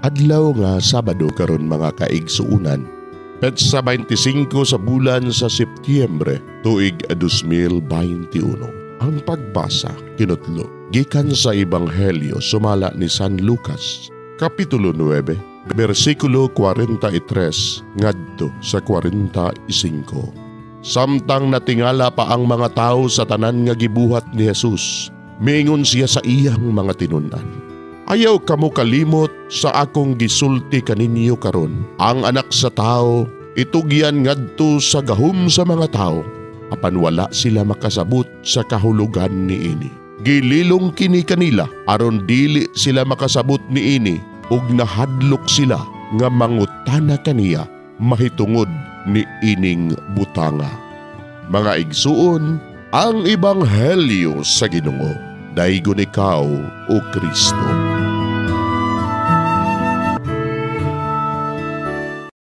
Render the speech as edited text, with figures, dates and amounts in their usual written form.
Adlaw nga Sabado karon, mga kaigsuunan. Petsa 25 sa bulan sa Setyembre, tuig 2021. Ang pagbasa kinutlo gikan sa Ebanghelyo sumala ni San Lucas, Kapitulo 9, bersikulo 43 ngadto sa 45. Samtang natingala pa ang mga tao sa tanan nga gibuhat ni Jesus, miingon siya sa iyang mga tinun-an, "Ayaw kamo kalimot sa akong gisulti kaninyo karon. Ang Anak sa Tao itugyan ngadto sa gahom sa mga tao." Apan wala sila makasabot sa kahulugan niini. Gililong kini kanila aron dili sila makasabot niini ug nahadlok sila nga mangutana kaniya mahitungod ni ining butanga. Mga igsuon, ang Ebanghelyo sa Ginoo. Daygon ikaw, O Kristo.